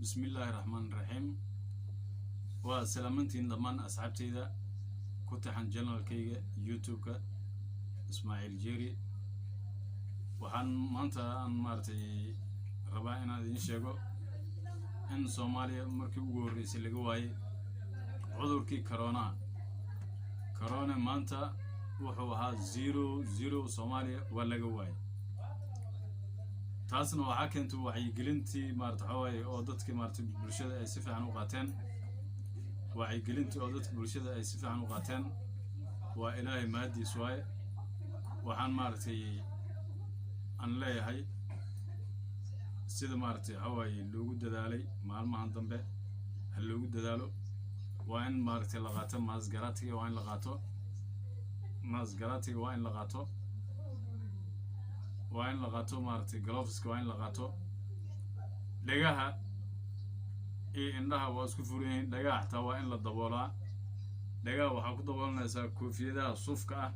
Bismi Illaahi Raxmaan Raxiim. Waa salaamantiin dhammaan asxaabteyda ku taxan channelkayga YouTube-ka, Ismaaciil Jeeri. Waxaan maanta aan maaragtay rabaa inaan idiin sheego in Soomaaliya markii ugu horreysay laga waayey cudurkii coronaha. Corona maanta wuxuu ahaa zero zero. Soomaaliya waa laga waayey. Taasna waxaa keentay wacyigelintii, maarata, waxaa waaye oo dadkii, maarata, bulshada ay si fiican u qaateen. Wacyigelintii oo dadka bulshada ay si fiican u qaateen, waa Ilaahay mahaddiis waaye. Waxaan, maaragtay, aan leeyahay sida, maaragtay, waxaa waaye loogu dadaalay maalmahan dambe ha loogu dadaalo. Waa in, maaragtay, la qaato maasgaraatiga, waa in la qaato maasgaraatiga, waa in la qaato, waa in la qaato, maaragtay, gloveska waa in la qaato. Dhagaha iyo indhaha waa isku furan yihiin. Dhagaha xataa waa in la daboolaa. Dhagaha waxaa ku daboolanaysaa koofiyadaha suufka ah.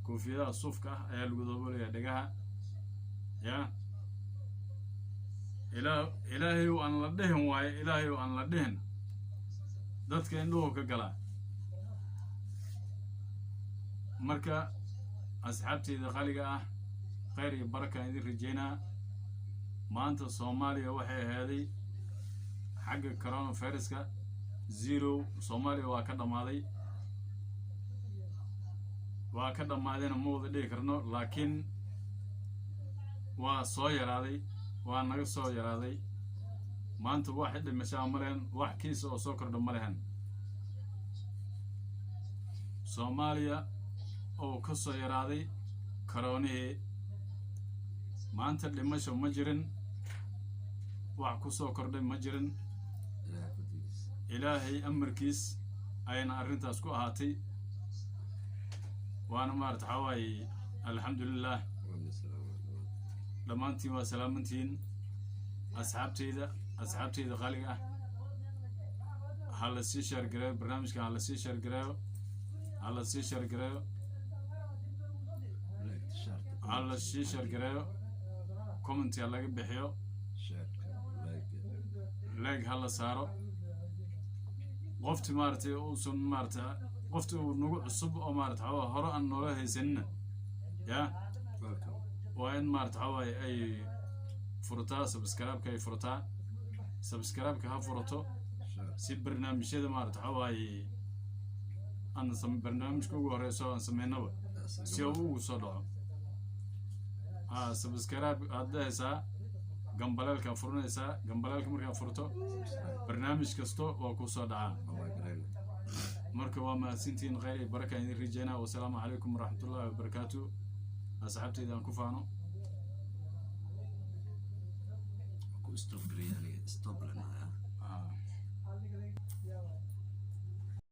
Koofiyadaha suufka ah ayaa lagu daboolayaa dhagaha. Ya ilaa Ilaahayow aan la dhihin waayo, Ilaahayow aan la dhihin, dadka indhuhu ka galaa. Marka asxaabteyda qaliga ah, khayr iyo barakaan idin rajeynaa. Maanta Soomaaliya waxay aheeday xagga coronaviruska zero. Soomaaliya waa ka dhammaaday, waa ka dhammaadayna ma wada dhigi karno, laakiin waa soo yaraaday, waa naga soo yaraaday. Maanta wax dhimashaa ma lehen, wax kiisa oo soo kordha ma lehen. Soomaaliya oo ka soo yaraaday karoonihii, maanta dhimasho ma jirin, wax ku soo kordhay ma jirin. Ilaahay fadligiis. Ilaahay amarkiis ayna arrintaas ku ahaatay. Waana, maarata, waxaa waaye, alxamdulilah. Waana salaam. Dhammaantiin waa salaamantihiin, asxaabteyda, asxaabteyda qaaliga ah. Ha la sii share gareeyo barnaamijka, ha la sii share gareeyo, ha la sii share gareeyo. Like, share. Ha la sii share gareeyo, comment ha laga bixiyo. Share, like. Like ha la saaro. Qofti, maaragtay, uusan, maaragtay, qofti uu nagu cusub oo, maarata, waxaa hore aan noola haysanina ya. Welcome. Waa in, maarata, waxaa waaye ay furtaa subscribe-ka, ay furtaa subscribe-ka, ha furato. Share. Si barnaamijyada, maarata, waxaa waaye aan barnaamijka ugu horeyso aan sameynaba si uu ugu soo dhaco. Ha subscribe aad dhehaysaa, gambaleelkaa furanaysaa. Gambaleelka markaa furto, barnaamij kasto waa kuu soo dhacaa. Allah garayna. Marka waa mahadsantihiin, khayr iyo baraka idin rajeynaa. Wasalaamu calaykum waraxmatullahi wabarakaatu, asxaabteyda aan ku faano. Ku stop gareey aniga, stop lenaya. Ah.